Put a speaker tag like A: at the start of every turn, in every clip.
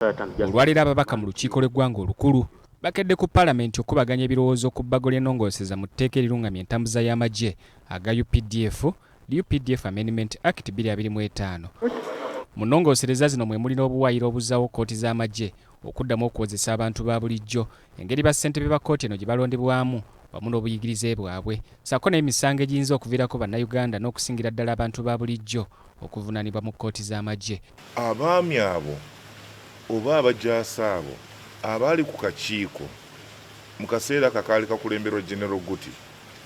A: Olwaleero ababaka mu lukiiko lw'eggwanga olukulu bakedde ku palamenti okukubaganya ebirowoozo ku bbago ly'ennongoosereza mu tteeka erirungamya entambuza y'amagye aga UPDF, UPDF Amendment Act 2025. Mu nnongoosereza zino mwe muli n'obuwaayiro obuzzaawo kkooti z'amagye okuddamu okuwozesa abantu ba bulijjo, engeri bassentebe ba kkooti eno gye balondebwamu wamu n'obuyigirize bwabwe ssaako n'emisango egiyinza okuviirako Bannayuganda n'okusingira ddala abantu ba bulijjo okuvunaanibwa mu kkooti z'amagye.
B: Abaami abo oba abajaasi abo abaali ku kakiiko mu kaseera ako akaali kakulemberwa General Guti,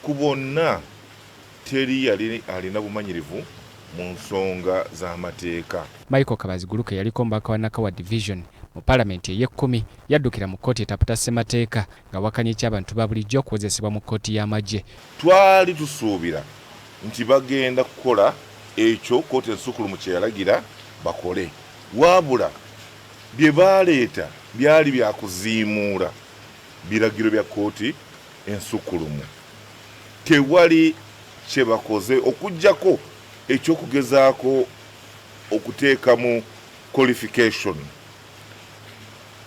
B: ku bonna teri yali alina bumanyirivu mu nsonga z'amateeka.
A: Michael Kabaziguruka eyaliko omubaka wa Nakawa Division mu palamenti ey'ekkumi yaddukira mu kkooti etaputa ssemateeka ng'awakanya eky'abantu ba bulijjo okuwozesebwa mu kkooti y'amagye.
B: Twali tusuubira nti bagenda kukola ekyo kkooti ensukkulumu kye yalagira bakole wabula bye baaleeta byali bya kuziimuula biragiro bya kkooti ensukkulumu. Tewali kye bakoze okuggyako eky'okugezaako okuteekamu qualification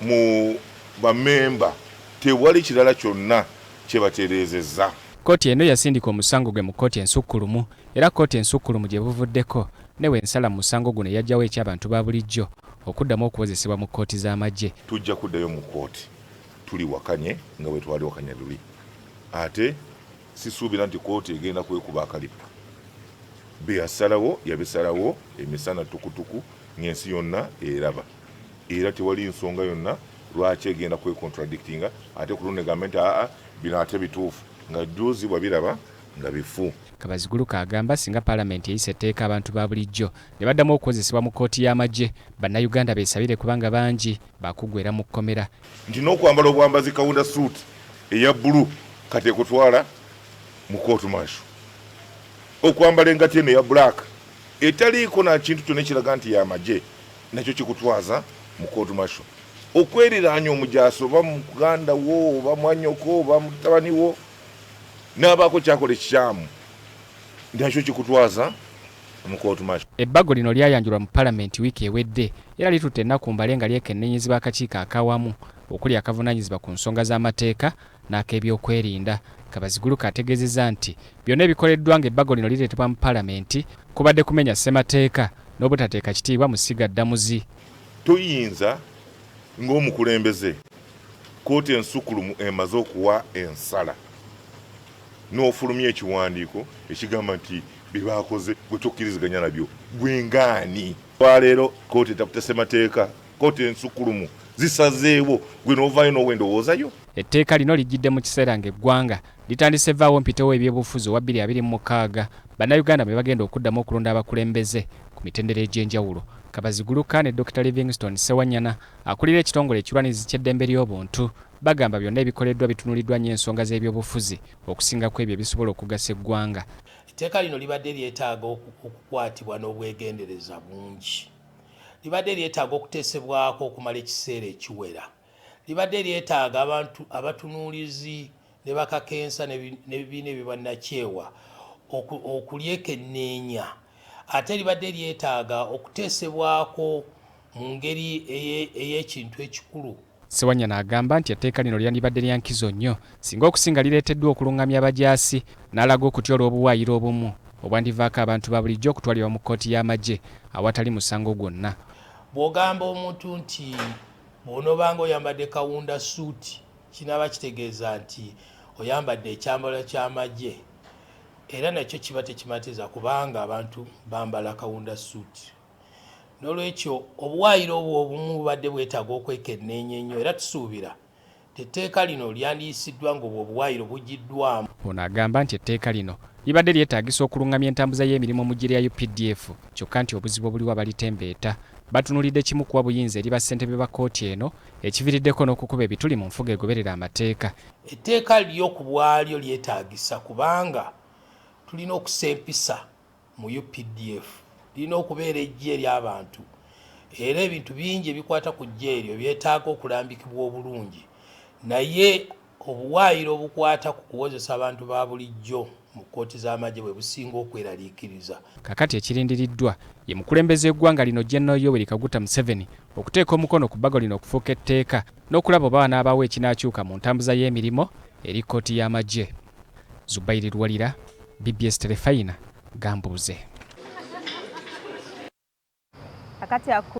B: mu bammemba, tewali kirala kyonna kye batereezezza.
A: Kkooti eno yasindika omusango gwe mu kkooti ensukkulumu era kkooti ensukkulumu gye buvuddeko n'ewa ensala mu musango guno eyaggyawo eky'abantu ba bulijjo okuddamu okuwozesebwa mu kkooti z'amagye.
B: Tujja kuddayo mu kkooti tuliwakanye nga bwe twaliwakanya luli ate sisuubira nti kkooti egenda kwekuba akalipo. Bye yasalawo yabisalawo emisana ttukutuku ng'ensi yonna eraba era tewali nsonga yonna lwaki egenda kwekontradictinga ate ku luno egambe nti aa bino ate bituufu nga jjuuzi wabiraba nga bifu.
A: Kabaziguruka agamba singa palamenti eyisa etteeka abantu ba bulijjo ne baddamu okukozesebwa mu kkooti y'amagye, bannayuganda beesabire kubanga bangi baakuggweera mu kkomera.
B: Nti n'okwambala obwambazi kawunda suit eya bbulu kati ekutwala mu kootu mansho, okwambala engati eno eya black etaliiko na kintu kyonna ekiraga nti y'amagye nakyo kikutwaza mu kootu mansho, okweriraanya omujaasi oba muganda wo oba mwanyoko oba mutabani wo n'abaako kyakola ekikyamu nakyo kikutwaza mu kootu mansho.
A: Ebbago lino lyayanjulwa mu palamenti wiiki ewedde era litutte ennaku mbale nga lyekenneenyezebwa akakiiko ak'awamu okuli akavunaanyizibwa ku nsonga z'amateeka n'ak'ebyokwerinda. Kabaziguruka ategeezezza nti byonna ebikoleddwa ng'ebbago lino lireetebwa mu palamenti kubadde kumenya ssemateeka n'obutateeka kitiibwa mu ssiga ddamuzi.
B: Toyinza ng'omukulembeze kkooti ensukkulumu emaze okuwa ensala n'ofulumya ekiwandiiko ekigamba nti bye baakoze gwe tokkiriziganya nabyo gwe ng'ani? Olwaleero kkooti etaputa ssemateeka, kkooti ensukkulumu zisazeewo gwe n'ovaayo n'owa endowooza yo.
A: Etteeka lino lijjidde mu kiseera ng'eggwanga litandise vvaawo mpitewo ebyobufuzi owa 2026, Bannayuganda mwe bagenda okuddamu okulonda abakulembeze ku mitendera egy'enjawulo. Kabaziguruka ne Dokita Livingstone Ssewanyana akulira ekitongole ekirwanirizi ky'eddembe ly'obuntu bagamba byonna ebikoleddwa bitunuliddwa nnyo ensonga z'ebyobufuzi okusinga kw'ebyo ebisobola okugasa eggwanga.
C: Etteeka lino libadde lyetaaga okukwatibwa n'obwegendereza bungi. Libadde lyetaaga okuteesebwako okumala ekiseera ekiwera. Libadde lyetaaga abantu abatunuulizi ne bakakensa n'ebibiina ebyobwannakyewa okulyekenneenya. Ate libadde lyetaaga okuteesebwako mu ngeri ey'ekintu ekikulu.
A: Ssewanyana agamba nti etteeka lino lyandibadde lya nkizo nnyo singa okusinga lireeteddwa okulungamya abajaasi n'alaga okutya olw'obuwaayiro obumu obwandivaako abantu ba bulijjo okutwalibwa mu kkooti y'amagye awatali musango gwonna.
C: Bw'ogamba omuntu nti bw'onoobanga oyambadde kawunda ssuuti kinaaba kitegeeza nti oyambadde ekyambalo ky'amagye era nakyo kiba tekimatiza kubanga abantu bambala kawunda ssuuti. Noolwekyo obuwaayiro obwo obumu bubadde bwetaaga okwekenneenya ennyo era tusuubira nti etteeka lino lyandiyisiddwa ng'obwo obuwaayiro buggyiddwamu.
A: Ono agamba nti etteeka lino libadde lyetaagisa okulungamya entambuza y'emirimu mu ggye lya updf kyokka nti obuzibu obuliwo abalitembeeta batunuulidde kimu kuwa buyinza eri bassentebe ba kkooti eno ekiviriddeko n'okukuba ebituli mu nfuga egoberera amateeka.
C: Etteeka lyo ku bwalyo lyetaagisa kubanga tulina okussa empisa mu updf, lirina okubeera eggye ery'abantu era ebintu bingi ebikwata ku ggye eryo byetaaga okulambikibwa obulungi naye obuwaayiro obukwata ku kuwozesa abantu ba bulijjo mu kkooti z'amagye bwe businga okweraliikiriza.
A: Kakati ekirindiriddwa ye mukulembeze w'eggwanga lino General Yoweri Kaguta Museveni okuteeka omukono ku bbago lino okufuuka etteeka n'okulaba oba wanaabaawo ekinaakyuka mu ntambuza y'emirimu eri kkooti y'amagye. Zubairi Luwalira, BBS Terefayina, Gambuuze.
D: Akati aku.